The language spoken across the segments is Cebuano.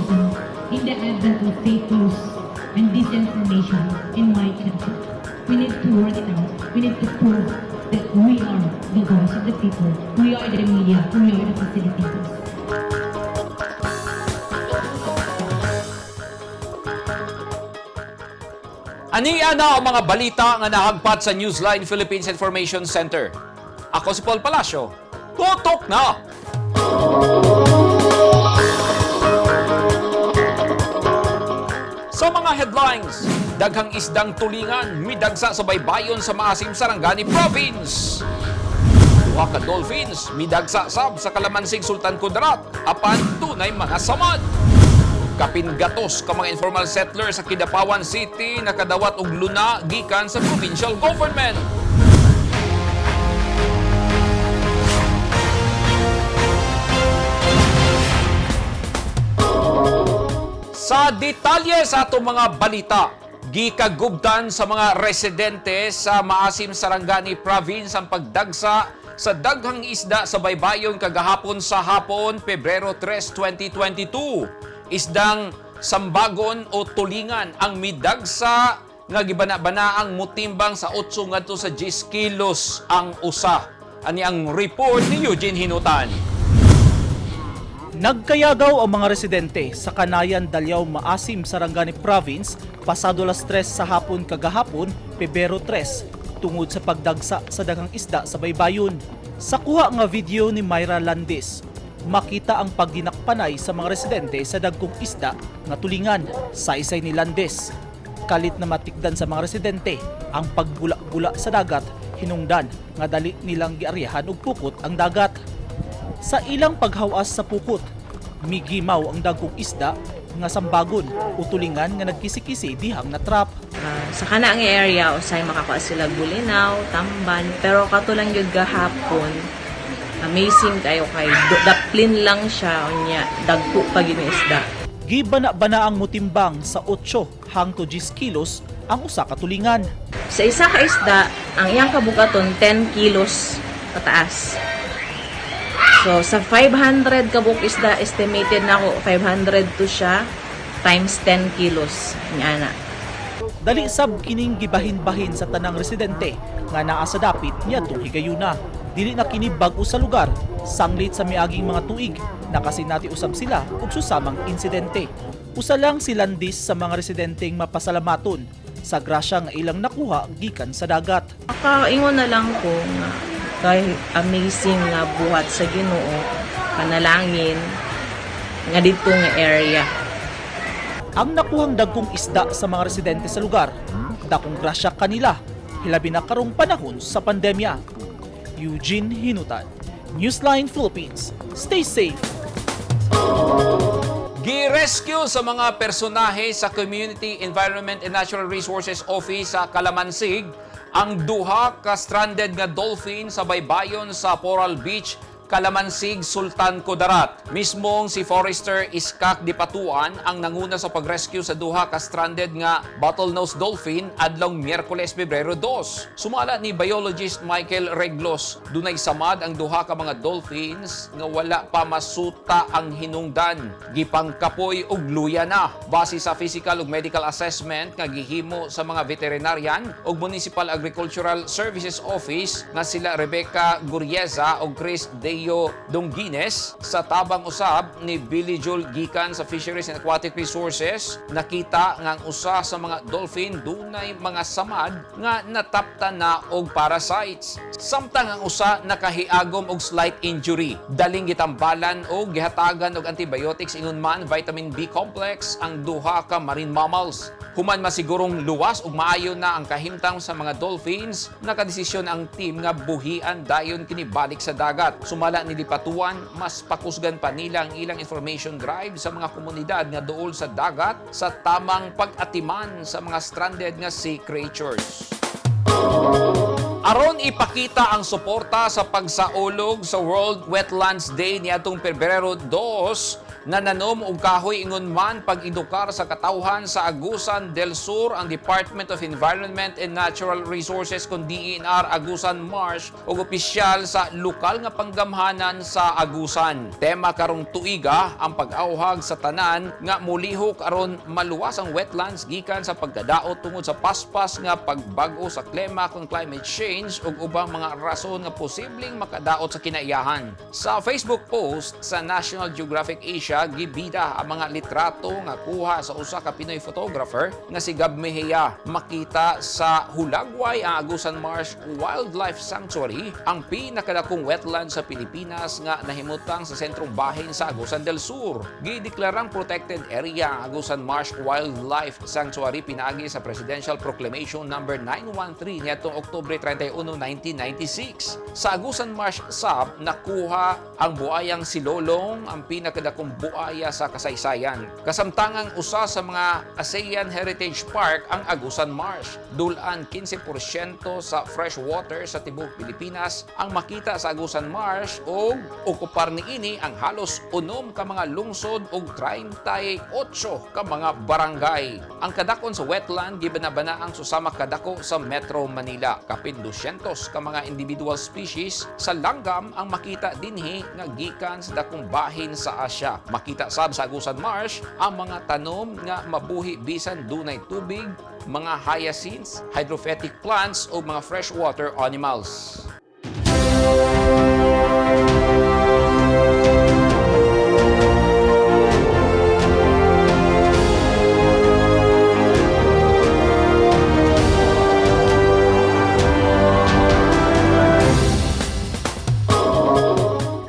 journalism in the advent of fake news and disinformation in my country. We need to work it out. We need to prove that we are the voice of the people. We are the media. We are the facilitators. Ania na ang mga balita nga nahagpat sa Newsline Philippines Information Center. Ako si Paul Palacio. Tutok na! Sa mga headlines, daghang isdang tulingan midagsa sa baybayon sa Maasim, Sarangani Province. Duha ka dolphins midagsa sab sa Kalamansig, Sultan Kudarat, apan dunay mga samad. Kapin gatos ka mga informal settlers sa Kidapawan City nakadawat og luna gikan sa provincial government. Sa detalye sa atong mga balita, gikagubtan sa mga residente sa Maasim, Sarangani Province ang pagdagsa sa daghang isda sa baybayon kagahapon sa hapon, Pebrero 3, 2022. Isdang sambagon o tulingan ang midagsa nga gibana-bana ang mutimbang sa 8 ngadto sa 10 kilos ang usa. Ani ang report ni Eugene Hinutan. Nagkayagaw ang mga residente sa Kanayan, Daliao, Maasim, Sarangani Province pasado alas 3 sa hapon kagahapon, Pebrero 3, tungod sa pagdagsa sa daghang isda sa baybayon. Sa kuha nga video ni Myra Landis, makita ang pagdinakpanay sa mga residente sa dagkong isda nga tulingan sa isay ni Landis. Kalit na matikdan sa mga residente ang pagbula-bula sa dagat, hinungdan nga dali nilang giaryahan og pukot ang dagat. Sa ilang paghawas sa pukot, migimaw ang dagkong isda nga sambagon o tulingan nga nagkisi-kisi dihang natrap. Sa kana nga area usay makakuha sila bulinaw, tamban, pero kato lang gyud gahapon. Amazing kayo kay daplin lang siya unya dagko pa gyud nga isda. Gibana-bana ang mutimbang sa 8 hangtod 10 kilos ang usa ka tulingan. Sa isa ka isda, ang iyang kabugaton 10 kilos pataas. So sa 500 kabuk isda, estimated na ako 500 to siya times 10 kilos nga ana. Dali sab kining gibahin-bahin sa tanang residente nga naa sa dapit niadtong higayuna. Dili na kini bag-o sa lugar, sanglit sa miaging mga tuig nakasinati usab sila og susamang insidente. Usa lang si Landis sa mga residenteng mapasalamaton sa grasya nga ilang nakuha gikan sa dagat. Makaingon na lang ko nga kay amazing nga buhat sa Ginoo, panalangin nga dito nga area. Ang nakuhang dagkong isda sa mga residente sa lugar, dakong grasya kanila, hilabi na karong panahon sa pandemya. Eugene Hinutan, Newsline Philippines. Stay safe. Gi-rescue sa mga personahe sa Community Environment and Natural Resources Office sa Kalamansig ang duha ka stranded nga dolphin sa baybayon sa Poral Beach, Kalamansig, Sultan Kudarat. Mismong si Forester Iskak Dipatuan ang nanguna sa pag-rescue sa duha ka stranded nga bottlenose dolphin adlong Miyerkules, Pebrero 2. Sumala ni biologist Michael Reglos, dunay samad ang duha ka mga dolphins nga wala pa masuta ang hinungdan. Gipangkapoy og luya na. Base sa physical ug medical assessment nga gihimo sa mga veterinarian ug Municipal Agricultural Services Office nga sila Rebecca Gurieza ug Chris Deo Donguines sa tabang usab ni Billy Joel gikan sa Fisheries and Aquatic Resources, nakita nga ang usa sa mga dolphin dunay mga samad nga natapta na og parasites. Samtang ang usa nakahiagom og slight injury. Daling gitambalan og gihatagan og antibiotics ingon man vitamin B complex ang duha ka marine mammals. Human masigurong luwas ug maayo na ang kahimtang sa mga dolphins, nakadesisyon ang team nga buhian dayon kini balik sa dagat. Sumala ni Dipatuan, mas pakusgan pa nila ang ilang information drive sa mga komunidad nga duol sa dagat sa tamang pag-atiman sa mga stranded nga sea creatures. Aron ipakita ang suporta sa pagsaulog sa World Wetlands Day niadtong Pebrero 2, nananom og kahoy ingon man pag-edukar sa katawhan sa Agusan del Sur ang Department of Environment and Natural Resources kon DENR Agusan Marsh ug opisyal sa lokal nga panggamhanan sa Agusan. Tema karong tuiga ang pag-awhag sa tanan nga mulihok aron maluwas ang wetlands gikan sa pagkadaot tungod sa paspas nga pagbag-o sa klima kon climate change ug ubang mga rason nga posibleng makadaot sa kinaiyahan. Sa Facebook post sa National Geographic Asia, gibida ang mga litrato nga kuha sa usa ka Pinoy photographer nga si Gab Mejia. Makita sa hulagway ang Agusan Marsh Wildlife Sanctuary, ang pinakadakong wetland sa Pilipinas nga nahimutang sa sentrong bahin sa Agusan del Sur. Gideklarang protected area ang Agusan Marsh Wildlife Sanctuary pinaagi sa Presidential Proclamation Number 913 niadtong Oktubre 31, 1996. Sa Agusan Marsh sab, nakuha ang buayang silolong, ang pinakadakong buaya sa kasaysayan. Kasamtangang usa sa mga ASEAN Heritage Park ang Agusan Marsh. Dulan 15% sa fresh water sa tibuok Pilipinas ang makita sa Agusan Marsh ug okupar niini ang halos 6 ka mga lungsod ug 38 ka mga barangay. Ang kadakon sa wetland gibanabana ang susama kadako sa Metro Manila. Kapin 200 ka mga individual species sa langgam ang makita dinhi nga gikan sa dakong bahin sa Asia. Makita sab sa Agusan Marsh ang mga tanom nga mabuhi bisan dunay tubig, mga hyacinths, hydrophytic plants o mga freshwater animals.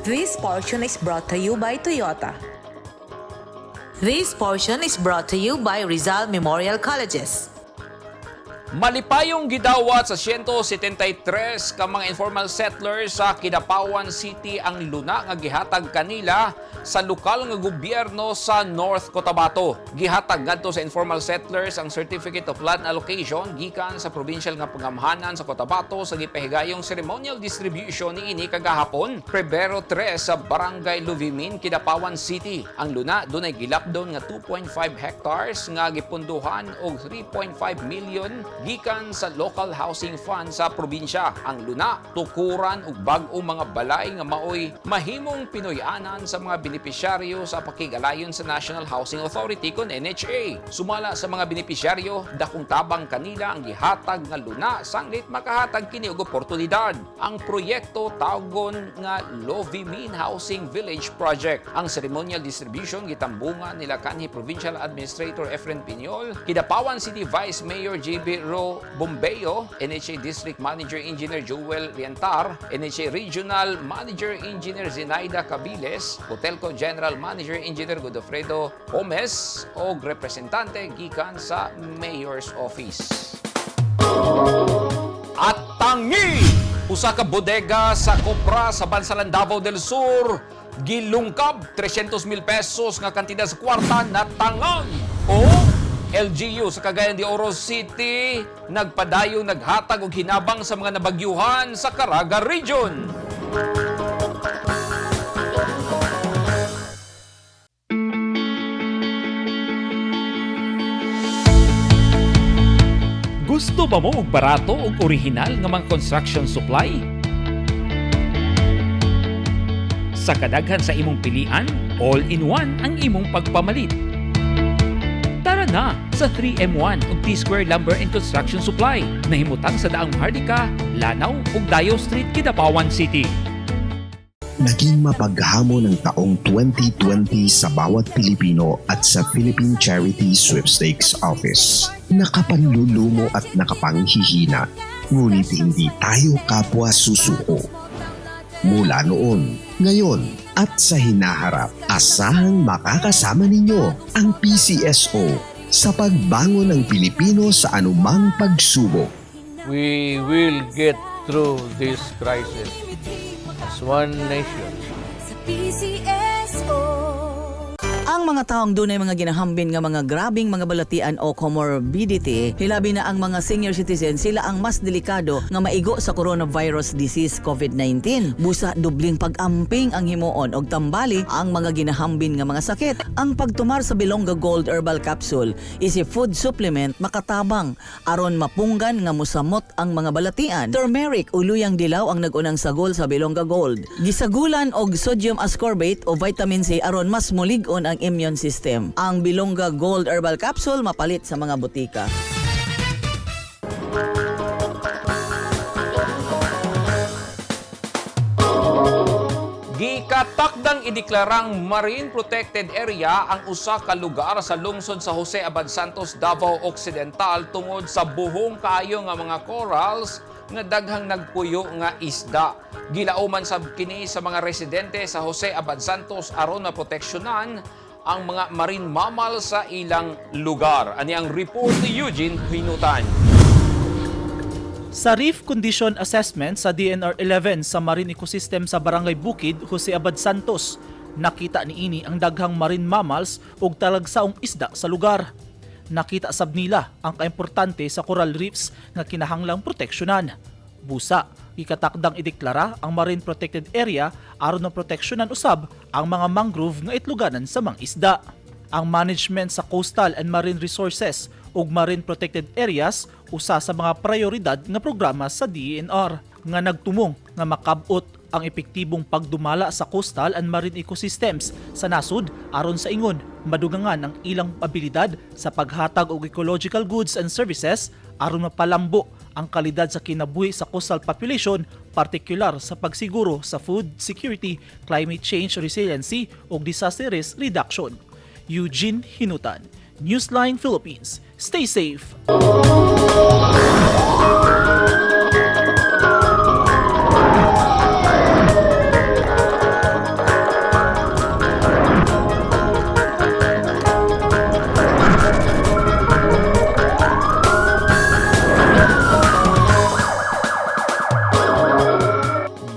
This portion is brought to you by Toyota. This portion is brought to you by Rizal Memorial Colleges. Malipayong gidawat sa 173 ka mga informal settlers sa Kidapawan City ang luna nga gihatag kanila sa lokal nga gobyerno sa North Cotabato. Gihatag ngadto sa informal settlers ang Certificate of Land Allocation gikan sa provincial nga panggamhanan sa Cotabato sa gipahigayong ceremonial distribution niini kagahapon, Pebrero 3, sa Barangay Luvimin, Kidapawan City. Ang luna dunay gilapdon nga 2.5 hectares nga gipunduhan og 3.5 million gikan sa local housing fund sa probinsya. Ang luna tukuran og bag-o mga balay nga maoy mahimong Pinoyanan sa mga benepisyaryo sa pakigalayon sa National Housing Authority kon NHA. Sumala sa mga benepisyaryo, dakong tabang kanila ang gihatag nga luna sanglit makahatag kini og oportunidad. Ang proyekto tawgon nga Lovimin Housing Village Project. Ang ceremonial distribution gitambungan nila kanhi Provincial Administrator Efren Piñol, Kidapawan City Vice Mayor JB Ro Bombeo, NHA District Manager Engineer Joel Rientar, NHA Regional Manager Engineer Zenaida Cabiles, Hotelco General Manager Engineer Godofredo Gomez o representante gikan sa Mayor's Office. At tangi! Usa ka bodega sa Kopra sa Bansalan, Davao del Sur, gilungkab 300 mil pesos nga kantidad sa kwarta na tangang o LGU sa Cagayan de Oro City nagpadayong naghatag og hinabang sa mga nabagyuhan sa Caraga Region. Gusto ba mo og barato ug orihinal nga mga construction supply? Sa kadaghan sa imong pilian, all-in-one ang imong pagpamalit. Tara na sa 3M1 ug T-Square Lumber and Construction Supply. Nahimutang sa Daang Maharlika, Lanao ug Dayo Street, Kidapawan City. Naging mapaghamon ang taong 2020 sa bawat Pilipino at sa Philippine Charity Sweepstakes Office. Nakapanlulumo at nakapanghihina, ngunit hindi tayo kapwa susuko. Mula noon, ngayon at sa hinaharap, asahang makakasama ninyo ang PCSO sa pagbangon ng Pilipino sa anumang pagsubok. We will get through this crisis as one nation. Sa PCSO. Ang mga taong dunay mga ginahambin nga mga grabing mga balatian o comorbidity, hilabi na ang mga senior citizen, sila ang mas delikado nga maigo sa coronavirus disease COVID-19. Busa dubling pag-amping ang himuon og tambali ang mga ginahambin nga mga sakit. Ang pagtumar sa Bilonga Gold Herbal Capsule is a food supplement makatabang aron mapunggan nga musamot ang mga balatian. Turmeric o luyang dilaw ang nagunang sagol sa Bilonga Gold. Gisagulan og sodium ascorbate o vitamin C aron mas mulig-on ang immune system. Ang Bilonga Gold Herbal Capsule mapalit sa mga butika. Gikatakdang ideklarang Marine Protected Area ang usa ka lugar sa lungsod sa Jose Abad Santos, Davao Occidental tungod sa buhong kaayo nga mga corals nga daghang nagpuyo nga isda. Gilauman sab kini sa mga residente sa Jose Abad Santos aron maproteksyonan ang mga marine mammal sa ilang lugar. Ani ang report ni Eugene Hinutan. Sa Reef Condition Assessment sa DNR 11 sa marine ecosystem sa Barangay Bukid, Jose Abad Santos, nakita niini ang daghang marine mammals ug talagsaong isda sa lugar. Nakita sab nila ang kaimportante sa coral reefs nga kinahanglang proteksyonan. Busa, gikatakdang ideklara ang marine protected area aron maproteksyonan usab ang mga mangrove nga itluganan sa mangisda. Ang management sa coastal and marine resources ug marine protected areas usa sa mga prioridad nga programa sa DENR nga nagtumong nga makab-ot ang epektibong pagdumala sa coastal and marine ecosystems sa nasod aron sa ingon madugangan ang ilang abilidad sa paghatag og ecological goods and services aron mapalambo ang kalidad sa kinabuhi sa coastal population, partikular sa pagsiguro sa food security, climate change resiliency ug disaster risk reduction. Eugene Hinutan, Newsline Philippines. Stay safe.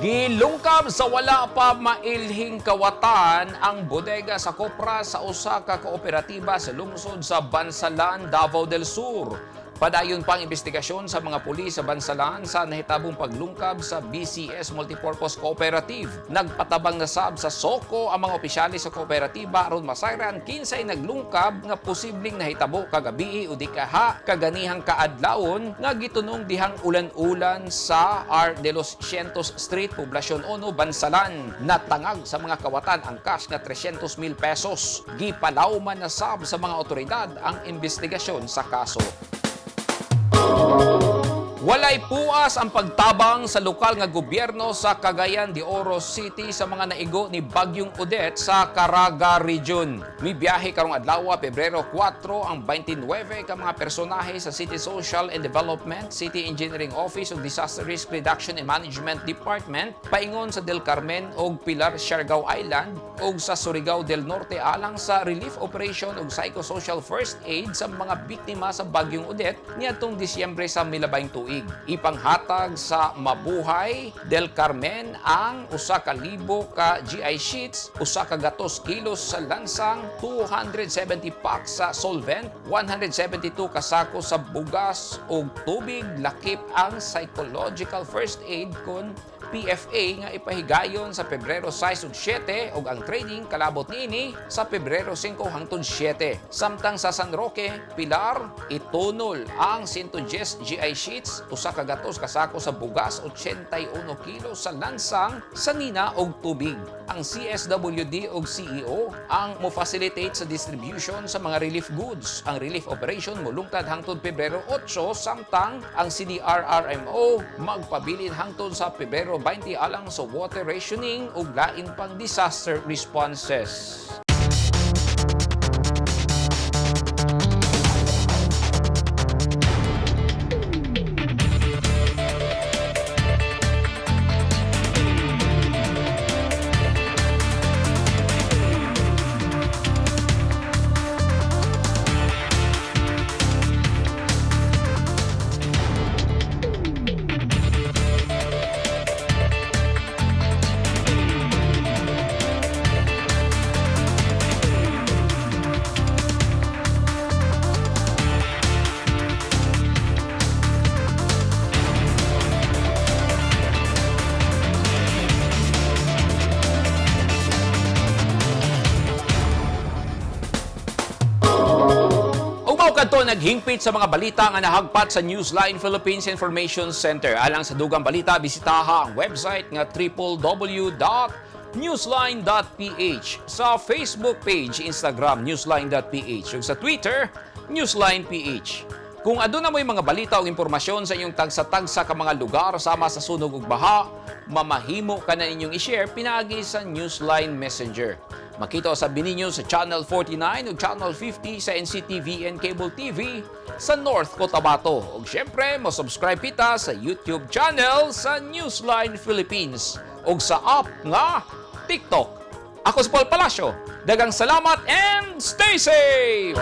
Gilungkab sa wala pa mailhing kawatan ang bodega sa kopra sa usa ka kooperatiba sa lungsod sa Bansalan, Davao del Sur. Padayon pang investigasyon sa mga pulis sa Bansalan sa nahitabong paglungkab sa BCS Multipurpose Cooperative. Nagpatabang na sab sa Soko ang mga opisyalis sa kooperatiba aron masayran kinsay naglungkab nga posibleng nahitabo kagabi o di kaha kaganihang kaadlawon nga gitunong dihang ulan-ulan sa R. de los Cientos Street, Poblacion 1, Bansalan. Natangag sa mga kawatan ang cash nga 300,000 pesos. Gipalawman na sab sa mga otoridad ang investigasyon sa kaso. Walay puas ang pagtabang sa lokal nga gobyerno sa Cagayan de Oro City sa mga naigo ni Bagyong Odette sa Caraga Region. Mibiyahe karong adlaw, Pebrero 4, ang 29 ka mga personahe sa City Social and Development, City Engineering Office ug Disaster Risk Reduction and Management Department paingon sa Del Carmen ug Pilar, Siargao Island ug sa Surigao del Norte alang sa relief operation ug psychosocial first aid sa mga biktima sa Bagyong Odette niadtong Disyembre sa milabayng tuig. Ipanghatag sa Mabuhay Del Carmen ang 1,000 ka GI sheets, 100 kilos sa lansang, 270 packs sa solvent, 172 ka sako sa bugas ug tubig, lakip ang psychological first aid kon PFA nga ipahigayon sa Pebrero 6 ug 7 ug ang training kalabot niini sa Pebrero 5 hangtod 7. Samtang sa San Roque, Pilar, itunol ang 110 GI sheets, 100 ka sako sa bugas, 81 kilo sa lansang, sanina ug tubig. Ang CSWD ug CEO ang mo-facilitate sa distribution sa mga relief goods. Ang relief operation molungtad hangtod Pebrero 8, samtang ang CDRRMO magpabilin hangtod sa Pebrero 20 alang sa water rationing ug lain pang disaster responses. Mao kadto naghingpit sa mga balita nga nahagpat sa Newsline Philippines Information Center. Alang sa dugang balita, bisitaha ang website nga www.newsline.ph, sa Facebook page, Instagram, newsline.ph, ug sa Twitter, newsline.ph. Kung aduna mo'y mga balita o impormasyon sa inyong tagsa-tagsa ka mga lugar sama sa sunog ug baha, mamahimo ka na inyong i-share pinaagi sa Newsline Messenger. Makita sa ninyo sa Channel 49 ug Channel 50 sa NCTV and Cable TV sa North Cotabato. Ug syempre, mo-subscribe kita sa YouTube channel sa Newsline Philippines ug sa app nga TikTok. Ako si Paul Palacio. Daghang salamat and stay safe!